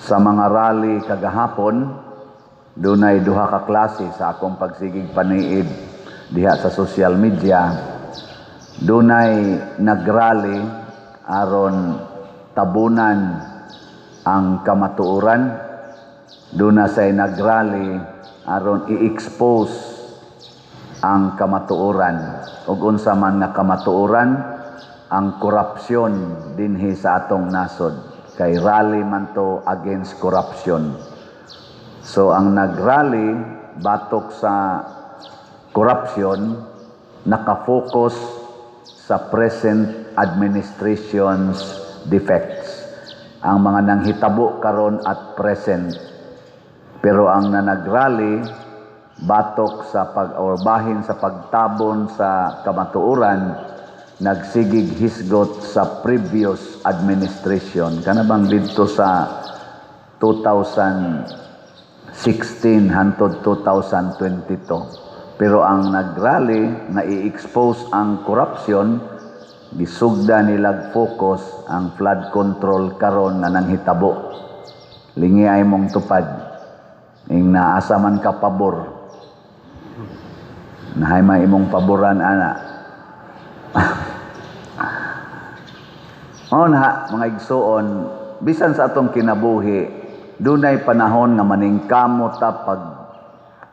Sa mga rally kagahapon, dunay duha ka klase sa akong pagsigig paniid diha sa social media. Dunay nagrally aron tabunan ang kamatuoran. Duna say nagrally aron i-expose ang kamatuoran. Ug unsa man nga kamatuoran? Ang korupsyon dinhi sa atong nasod, kay rally man to against corruption. So ang nagrally batok sa corruption, nakafocus sa present administration's defects, ang mga nanghitabo karon at present. Pero ang nanagrally batok sa pag or bahin sa pagtabon sa kamatuoran, nagsigig hisgot sa previous administration, kana bang didto sa 2016 hantod 2022. Pero ang nagrally na i-expose ang corruption, gisugda nilag focus ang flood control karon nga nanghitabo. Lingi ay mong tupad ing naasa man ka pabor, nahay may imong paboran ana. Mao na, mga igsuon, bisan sa atong kinabuhi, dunay panahon nga maningkamot ta pag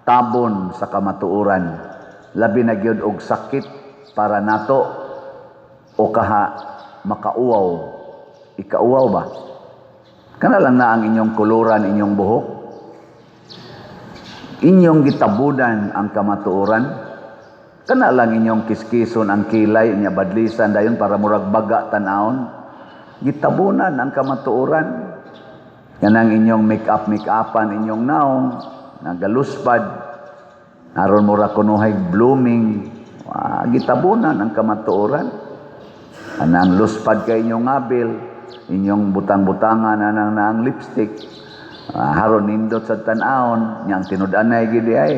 tabon sa kamatuoran. Labi na gyud og sakit para nato o kaha makauwaw. Ikauwaw ba? Kana lang na ang inyong kuluran, inyong buhok. Inyong gitabunan ang kamatuoran. Kana lang inyong kiskison ang kilay, inya badlisan dayon para murag baga tan-awon. Gitabunan ang kamatuoran. Kanang inyong make-up, make-upan inyong naong, nagaluspad, aron mura kunuhay blooming, gitabunan ang kamatuoran. Anang luspad kay inyong ngabil, inyong butang-butangan anang naang lipstick, haron nindot sa tan-awon, niyang tinud-anay gidi ay.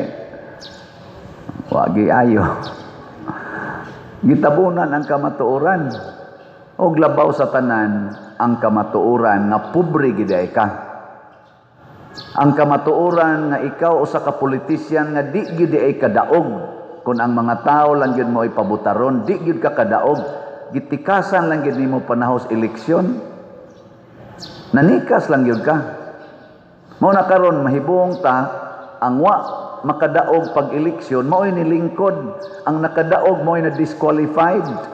Wagi ayo. Gitabunan ang kamatuoran. Og labaw sa tanan, ang kamatuoran nga pobre gid ay ka. Ang kamatuoran nga ikaw usa ka politisyan nga di gyud ay kadaog. Kung ang mga tao lang gyud mo ipabutaron, di gyud ka kadaog. Gitikasan lang gyud nimo panahos eleksyon. Nanikas lang gyud ka. Mao na karon mahibong ta ang wa makadaog pag eleksyon mao'y nilingkod, ang nakadaog mao'y na disqualified.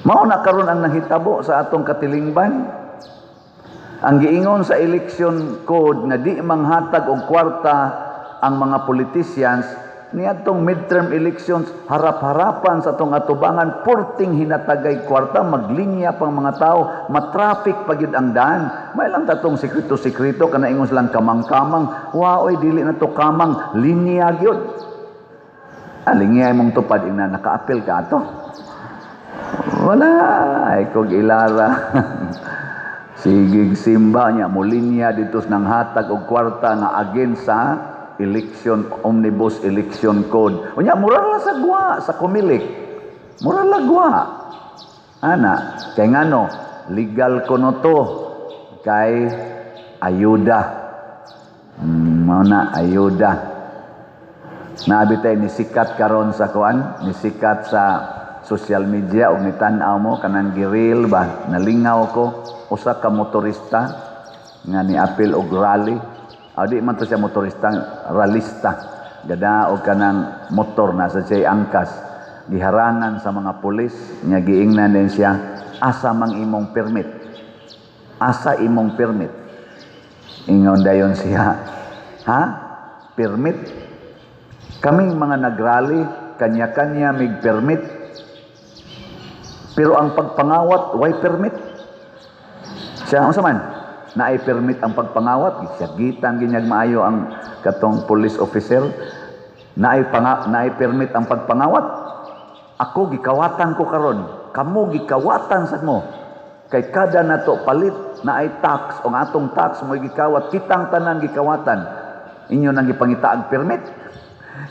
Mao na karon ang nahitabo sa atong katilingban. Ang giingon sa election code nga di manghatag og kwarta ang mga politicians, niadtong midterm elections, harap-harapan sa atong atubangan, purting hinatagay kwarta, maglinya pang mga tao, matraffic pa gyud ang daan. May lang tatong sekreto-sekreto, kana ingon silang kamang-kamang, wa oy, dili na to kamang, linya gyud. Alingi ay mong tupad ina nakaapil ka ato. Wala ay kog ilara. Sigig simba niya mulinya dito nang hatag og kwarta nga against sa election omnibus election code. Unya mura lang sa gwa sa Comelec. Mura lang gwa. Ana, kay ngano, legal kuno to kay ayuda. Mao na ayuda. Naabi tay ni sikat karon sa kuan, ni sikat sa social media og nitan-aw mo kanang giril ba, nalingaw ko usa ka motorista nga niapil og rally. Ah, di man to siya motorista, ralista. Gada og kanang motor na sa siya angkas. Giharangan sa mga pulis, nya giingnan din siya, "Asa mang imong permit? Asa imong permit?" Ingon dayon siya, "Ha? Permit? Kaming mga nagrally, kanya-kanya mig permit. Pero ang pagpangawat, way permit." Siya, unsa man? Naay permit ang pagpangawat? Siya gitan ginyag maayo ang katong police officer. Naay permit ang pagpangawat? Ako gikawatan ko karon. Kamo gikawatan sa mo. Kay kada nato palit naay tax, ang atong tax mo gikawat, kitang tanan gikawatan. Inyo nang gipangitaag permit.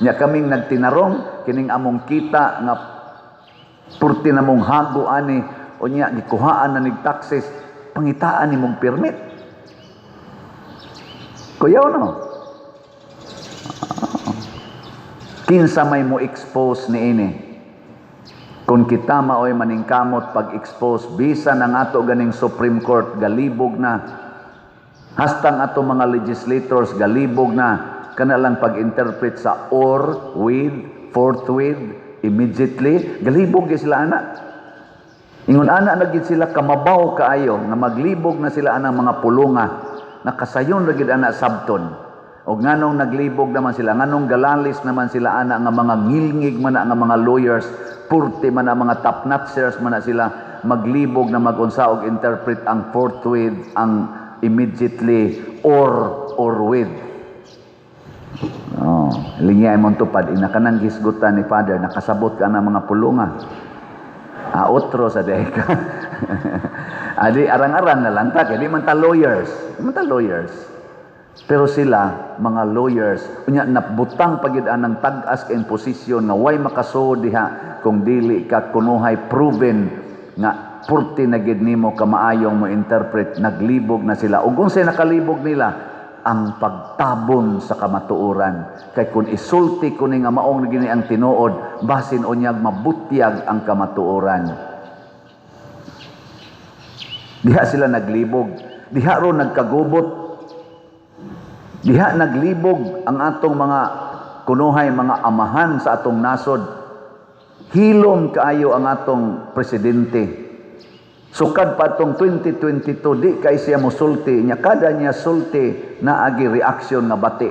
Nya kaming nagtinarong kining among kita nga purti na mong hago ani, unya gikuhaan na nig taxes, pangitaan nimong permit. Kuyaw, no? Kinsa may mo expose niini? Kung kita maoy maningkamot pag-expose, bisan ang ato ganing Supreme Court galibog na, hastang ato mga legislators galibog na, kana lang pag-interpret sa or, with, forthwith, immediately, galibog gyud sila ana. Ingon ana na gyud sila kamabaw kaayo nga maglibog na sila anang mga pulunga, nakasayon ra gyud ana sabton. Og nganong naglibog naman sila, nganong galalis naman sila ana nga mga ngilngig man na nga mga lawyers, purte man na mga top notchers man na sila, maglibog na magunsa og interpret ang forthwith, ang immediately, or with. Oh, lingya imong tupad ina kanang gisgutan ni Father, nakasabot ka na mga pulunga. Ah, otro sa deka. Adi arang-arang na lang ta kay di man ta lawyers. Di man ta lawyers. Pero sila, mga lawyers, unya nabutang pa gyud anang tag-as kay posisyon nga way makasuod diha kung dili ka kunuhay proven nga purti na gid nimo kamaayong mo interpret, naglibog na sila. Ug unsay nakalibog nila? Ang pagtabon sa kamatuoran. Kay kung isulti ko ni nga maong gini ang tinuod, basin unyag mabutyag ang kamatuoran. Diha sila naglibog. Diha ron nagkagubot. Diha naglibog ang atong mga kunuhay, mga amahan sa atong nasod. Hilom kaayo ang atong presidente. Sukad pa atong 2022, di kay siya mosulti nya, kada niya sulti naagi reaksyon nga bati.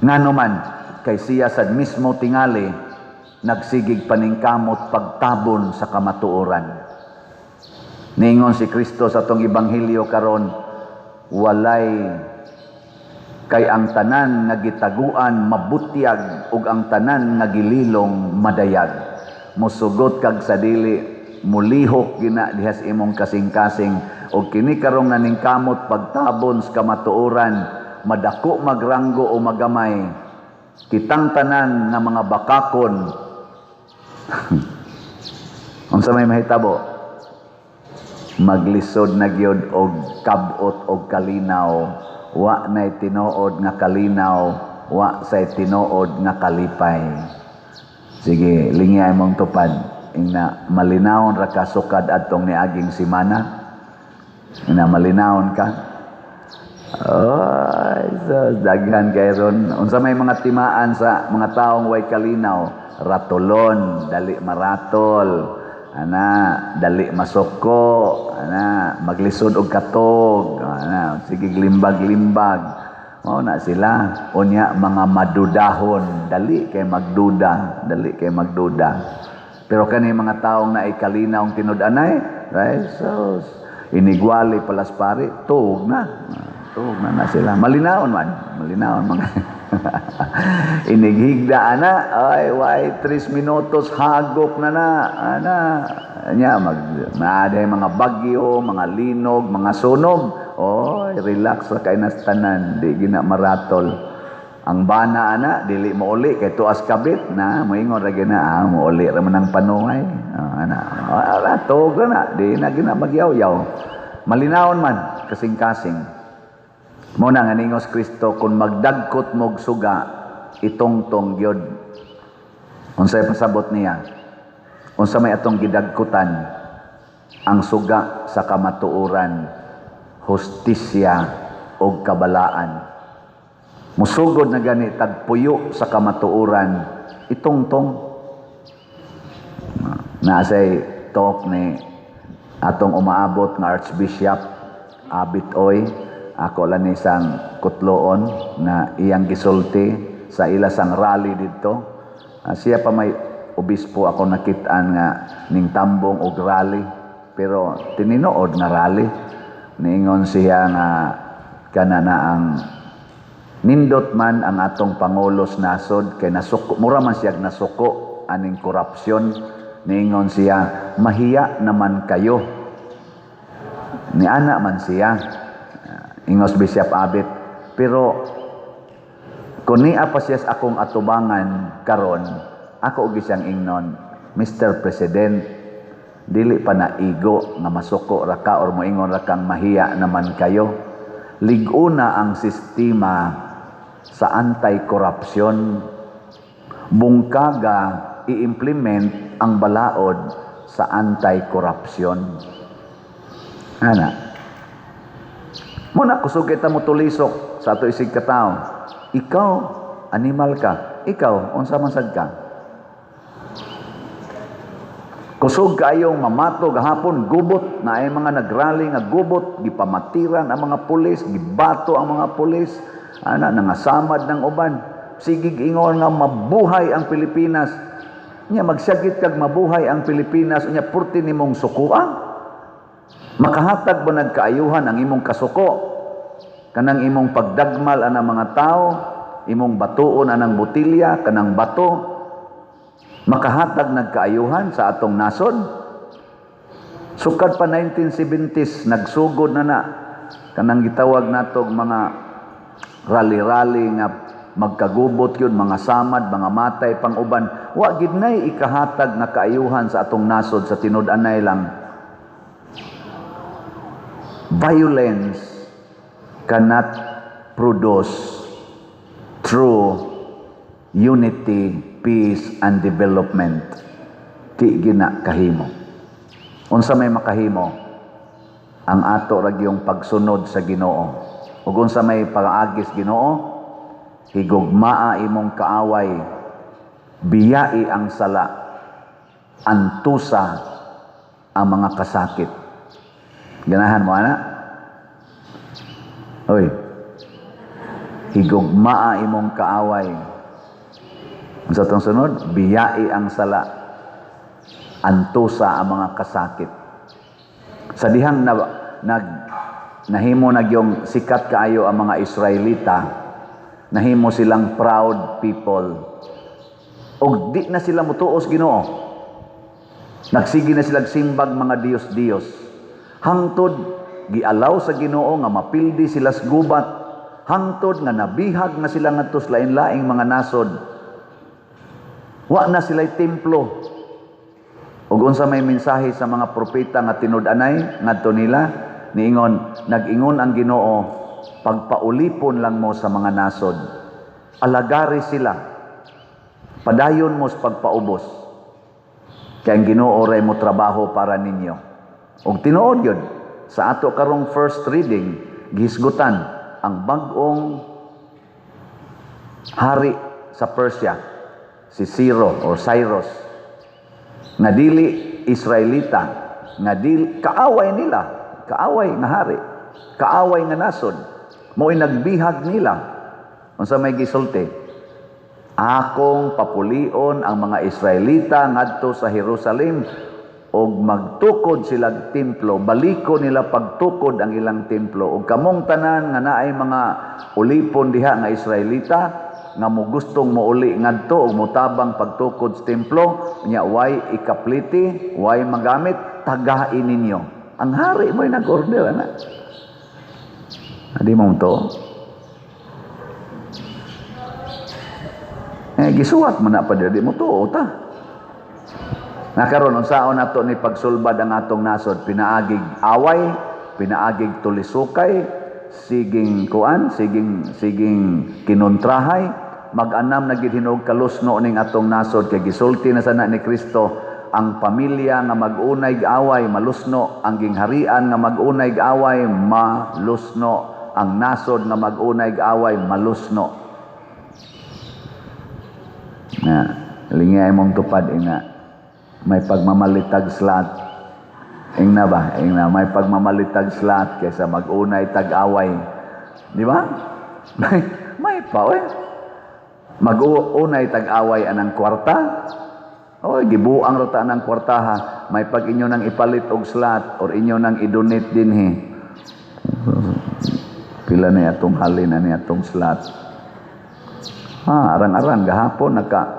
Ngano man kay siya sad mismo tingali nagsigig paningkamot pagtabon sa kamatuoran. Ningon si Kristo sa atong ebanghelyo karon, walay kay ang tanan nga gitaguan mabutyag ug ang tanan nga gililong madayag. Musugot kag sa dili, mulihok gina diha sa imong kasing-kasing. Og kini karong naningkamot pagtabon sa kamatuoran, madako magranggo o magamay, kitang tanan nga mga bakakon, unsa may mahitabo? Maglisod na gyud og kab-ot og kalinaw. Wa nay tinuod nga kalinaw, wa say tinuod nga kalipay. Sige, lingya imong tupad. Ingna malinawon ra ka sukad adtong niaging simana. Ingna malinawon ka. Ay, so, daghan kay ron. Unsa may mga timaan sa mga taong way kalinaw? Ratulon, dali maratol. Ana, dali masuko. Ana, maglisod og katog. Ana, sige limbag-limbag. Mao na sila. Unya mga madudahon, dali kay magduda, dali kay magduda. Pero kani mga taong naay kalinaw ang tinud-anay, right? So, inigwali palas pare, tuog na. Tuog na na sila. Malinawon man, malinawon mga. Inighigda ana, ay way 3 minutos hagok na na ana. Nya mag maaday mga bagyo, mga linog, mga sunog. Oy, relax ra kay nas tanan, di gina maratol. Ang bana ana dili mo uli kay tuas kabit na moingon ra gina, ah, mo uli ra man ang panuhay. Ah, ana. Ala, tuog ra na, di na gina magyaw-yaw. Malinawon man kasing-kasing. Mo na nga ningos Kristo, kung magdagkot mog suga, itongtong gyud. Unsay pasabot niya? Unsa may atong gidagkutan? Ang suga sa kamatuoran, hustisya ug kabalaan. Musugod na gani tagpuyo sa kamatuoran, itongtong. Naasay talk ni atong umaabot nga Archbishop Abit Oy, ako lang ni isang kutloon na iyang gisulti sa ila sang rally didto. Ah, siya pa may obispo ako nakitaan nga ning tambong og rally, pero tininood nga rally. Niingon siya nga kana na ang nindot man ang atong pangulo sa nasod kay nasuko, mura man siya nasuko aning korupsyon. Niingon siya, "Mahiya naman kayo." Niana man siya ingos Bishop Abit, pero kung niya pa siya sa akong atubangan karon, ako og siyang ingnon, "Mr. President, dili pa na igo nga masuko ra ka or moingon ra kang mahiya naman kayo." Lig-una ang sistema sa anti-corruption. Bungkaga i-implement ang balaod sa anti-corruption. Ana. Mao na kusog kita mo tulisok sa ato isig katao. Ikaw, animal ka. Ikaw, unsa man sad ka? Kusog kaayong mamato gahapon, gubot na ay mga nagrally nga gubot, gipamatiran ang mga pulis, gibato ang mga pulis, ana, nangasamad ng uban. Sigig ingon nga mabuhay ang Pilipinas. Nya magsyagit kag mabuhay ang Pilipinas, nya purti nimong sukuan. Makahatag ba nagkaayuhan ang imong kasuko? Kanang imong pagdagmal anang mga tao, imong batuon anang botilya, kanang bato, makahatag nagkaayuhan sa atong nasod? Sukad pa 1970s, nagsugod na na kanang gitawag natog mga rally-rally nga magkagubot yun, mga samad, mga matay pang uban. Wa gid nay ikahatag nga kaayuhan sa atong nasod sa tinud-anay lang. Violence cannot produce true unity, peace, and development. Di gina kahimo. Unsa may makahimo? Ang ato ra gyung pagsunod sa Ginoo. Ug unsa may pag-agis Ginoo? Higugmaa imong kaaway, biyai ang sala, antusa ang mga kasakit. Ganahan mo ana? Hoy. Higugmaa imong kaaway. Unsa tong sunod? Biyai ang sala. Antusa ang mga kasakit. Sa dihang na, nag nahimo na yung sikat kaayo ang mga Israelita, nahimo silang proud people. Og di na sila mutuos Ginoo. Nagsige na sila simbag mga Diyos-Diyos. Hangtod gialaw sa Ginoo nga mapildi sila sa gubat. Hangtod nga nabihag na sila ngadto sa lain-laing mga nasod. Wa na sila'y templo. Ug unsa may mensahe sa mga propeta nga tinud-anay ngadto nila? Niingon, nag-ingon ang Ginoo, pagpaulipon lang mo sa mga nasod. Alagari sila. Padayon mo sa pagpaubos. Kay ang Ginoo ray mo trabaho para ninyo. Ug tinuod yun, sa ato karong first reading, gihisgutan ang bag-ong hari sa Persia, si Ciro or Cyrus, nga dili Israelita, nga dili kaaway nila, kaaway nga hari, kaaway nga nasod, mo'y nagbihag nila. Unsa may gisulti? Akong papulion ang mga Israelita ngadto sa Jerusalem og magtukod sila templo, baliko nila pagtukod ang ilang templo. Ug kamong tanan nga naay mga ulipon diha nga Israelita nga mo gustong mouli ngadto ug motabang pagtukod sa templo nya, way ikapliti, way magamit, tagain ninyo. Ang hari mo'y nag-order ana. Adi mo to eh, gisuwat man na pa, di mo tuo ta. Nakaron, unsaon nato ni pagsulbad ang atong nasod? Pinaagig away, pinaagig tulisukay, siging kuan, siging kinontrahay, mag-anam na gid hinuog kalusno ning atong nasod kay gisulti na sana ni Kristo, ang pamilya nga mag-unay away malusno, ang gingharian nga mag-unay away malusno, ang nasod nga mag-unay away malusno. Na, lingay mong tupad ina. May pagmamalitag slot. Ingna ba? Ingna, may pagmamalitag slot kaysa mag-unay tag-away. Di ba? May pa, oy. Mag-unay tag-away anang kwarta. Oy, gibuang ra ta anang kwartaha. May pag inyo nang ipalit og slot or inyo nang i-donate dinhi. Pila na atong halin ani atong slot? Ah, arang-arang gahapon naka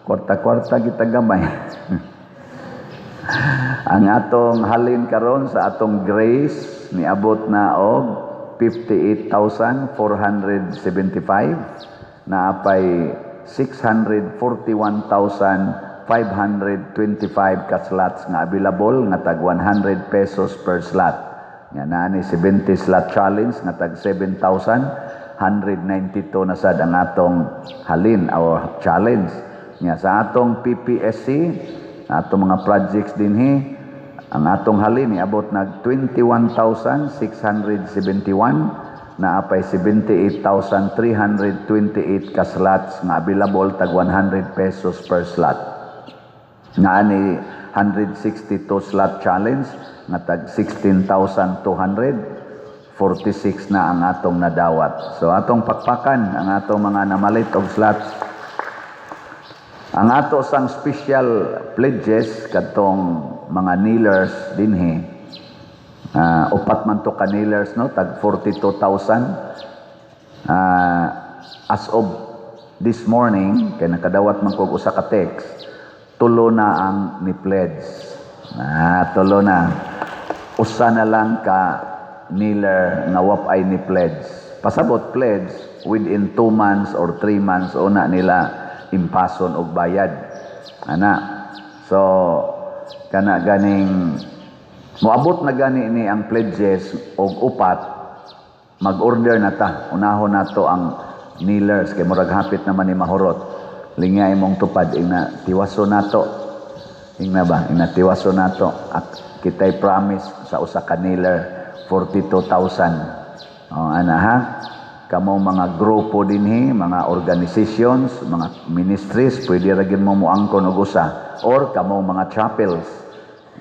kwarta-kwarta kita gamay. Ang atong halin karon sa atong grace niabot na og 58,475, naapay 641,525 ka slots nga available nga tag 100 pesos per slot. Nga naa ni 70 slot challenge nga tag 7,192 na sad ang atong halin or challenge. Nga sa atong PPSC, atong mga projects dinhi, ang atong halin niabot nag 21,671, naa pay 78,328 ka slots nga available, tag 100 pesos per slot. Nga ani 162 slot challenge nga tag 16,246 na ang atong nadawat. So atong pakpakan ang atong mga namalit og slots. Ang ato sang special pledges, kadtong mga kneelers dinhi, upat man to ka kneelers, no, tag 42,000. As of this morning, kay nakadawat man kog usa ka text, tulo na ang ni pledge. Tulo na. Usa na lang ka kneeler nga wa pay ni pledge. Pasabot, pledge within 2 months or 3 months una nila impason og bayad. Ana. So kana ganing moabot na gani ni ang pledges og upat, mag-order na ta. Unahon nato ang kneelers kay murag hapit naman ni mahurot. Lingya imong tupad, ingna tiwaso nato. Ingna ba? Ingna tiwaso nato. Kitay promise sa usa ka kneeler 42,000. Oh, ana ha? Kamo mga grupo dinhi, mga organizations, mga ministries, pwede ra gyud mo moangkon og usa, or kamo mga chapels.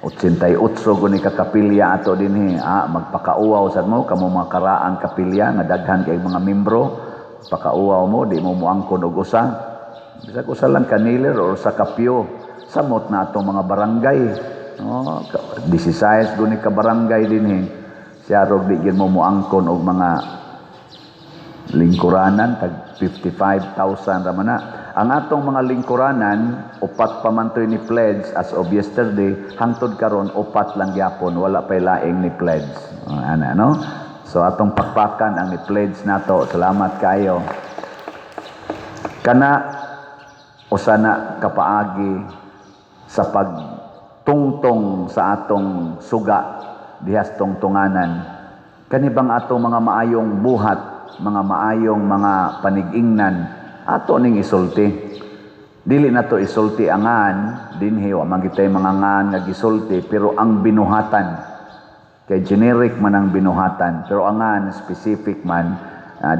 88 guni ka kapilya ato dinhi. Magpakauwaw sad mo kamo mga karaang kapilya nga daghan kay mga membro, pakauwaw mo, di mo moangkon og usa. Bisag usa lang ka kneeler or sa ka pew. Samot na atong mga barangay. Oh, 16 guni ka barangay dinhi. Siya rog di gyud mo moangkon og mga lingkuranan, tag 55,000 ra man na. Ang atong mga lingkuranan, upat pa man to'y ni pledge as of yesterday, hangtod karon upat lang gyapon, wala pay laing ni pledge. Oh, ana, no? So atong pakpakan ang ni pledge nato. Salamat kayo. Kana usa na kapaagi sa pagtungtong sa atong suga dihas tungtunganan. Kani bang atong mga maayong buhat, mga maayong mga panigingnan, ato ning isulti. Dili na to isulti angan dinhi, wa man kitay mga ngan nga gisulti, pero ang binuhatan, kay generic man ang binuhatan, pero angan specific man.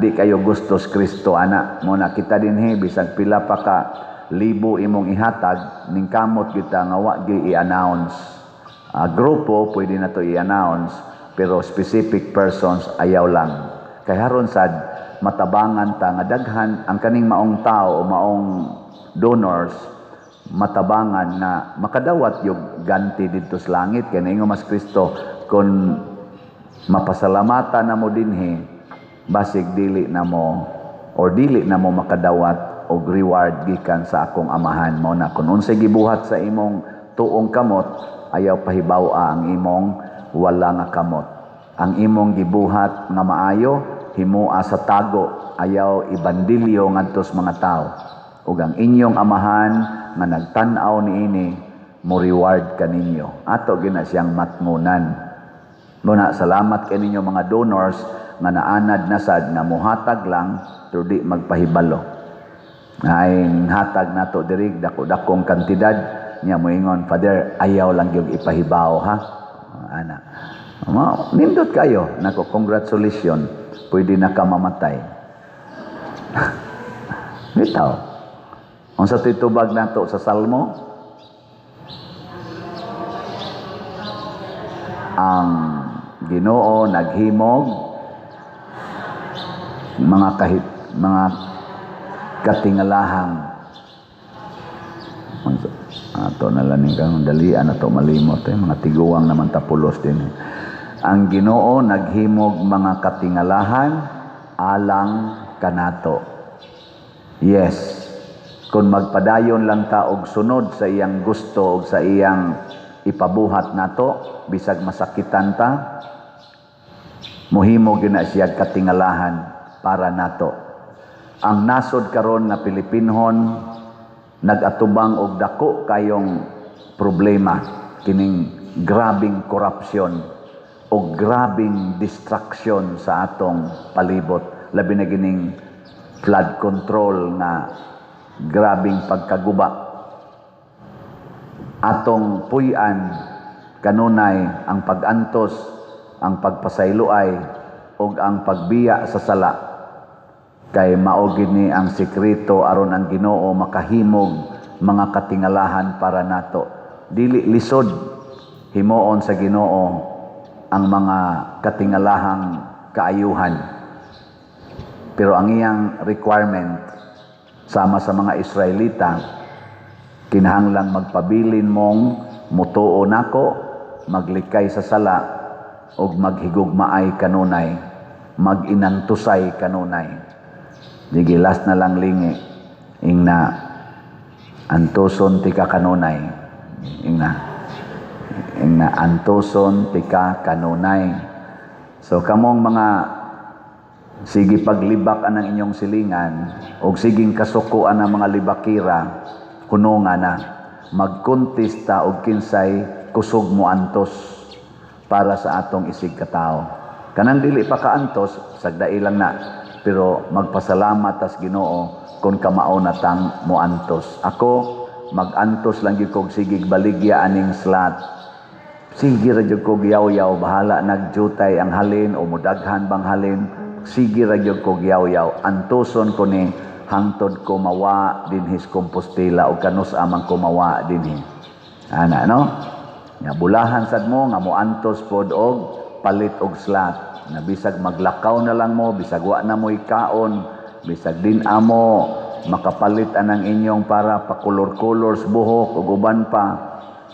Di kayo gustos Kristo ana mo na kita dinhi, bisag pila pa ka libo imong ihatag, ning kamot kita nga wa gi i-announce. Grupo pwede na to i-announce, pero specific persons ayaw lang, kay haron sad matabangan ta nga daghan ang kaning maong tao o maong donors, matabangan na makadawat yung ganti didto sa langit, kay naingon mas Kristo, kung mapasalamatan na mo dinhi, basig dili na mo or dili na mo makadawat og reward gikan sa akong Amahan. Mo na kung unsay gibuhat sa imong tuong kamot, ayaw pahibaw-a ang imong wala nga kamot. Ang imong gibuhat nga maayo, himua sa tago, ayaw ibandilyo ngadto sa mga tao, ug ang inyong Amahan nga nagtan-aw niini mo reward kaninyo. Ato gina siyang matngunan. Muna, salamat kay ninyo mga donors nga naanad na sad nga muhatag lang pero di magpahibalo. Ay hatag nato diri dako-dakong kantidad niya, moingon, "Father, ayaw lang gyud ipahibaw ha." Ana. Ma, nindot kayo. Nako, congratulations. Pwede na ka mamatay. Bitaw. Unsa to'y tubag nato sa Salmo? Ang Ginoo naghimog mga kahit mga katingalahang. Ato na lang kang dalian ato malimot eh, mga tiguang naman tapulos din eh. Ang Ginoo naghimog mga katingalahan alang kanato. Yes. Kung magpadayon lang ta og sunod sa iyang gusto og sa iyang ipabuhat nato, bisag masakitan ta, muhimo gyud na siya katingalahan para nato. Ang nasod karon nga Pilipinhon nagatubang og dako kayong problema, kining grabing korupsyon. Og grabing destruction sa atong palibot, labi na gining flood control nga grabing pagkaguba. Atong puy-an kanunay ang pag-antos, ang pagpasayloay ug ang pagbiya sa sala, kay mao gid ni ang sekreto aron ang Ginoo makahimog mga katingalahan para nato. Dili lisod himuon sa Ginoo ang mga katingalahang kaayuhan, pero ang iyang requirement, sama sa mga Israelita, kinahanglang magpabilin mong mutuo nako, maglikay sa sala ug maghigugmaay kanunay, maginantusay kanunay. Sige, last na lang lingi. Ingna, "Antuson tika kanunay." Ingna. Ingna, "Antuson tika kanunay." So kamong mga sige paglibak anang inyong silingan og siging kasukoan ang mga libakira, hununga na. Magkontesta og kinsay kusog mo antos para sa atong isig katao. Kanang dili pa kaantos, sagdai lang na. Pero magpasalamat tas Ginoo kung kamao na tang moantos. Ako, magantos lang gyud kog sigig baligya aning slot. Sige ra gyud kog yaw-yaw, bahala nagjutay ang halin o mudaghan bang halin. Sige ra gyud kog yaw-yaw. Antuson ko ni hangtod ko mawa dinhi sa Compostela o kanus amang ko mawa dinhi. Ana, no? Nga bulahan sad mo nga moantos pod og palit og slot. Na bisag maglakaw na lang mo, bisag wa na mo'y kaon, bisag din amo makapalit anang inyong para pakulor-kulor sa buhok ug uban pa.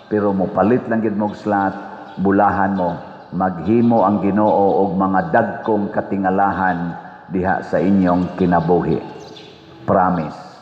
Pero mo palit lang gid mo og slot, bulahan mo maghimo ang Ginoo og mga dagkong katingalahan diha sa inyong kinabuhi. Promise.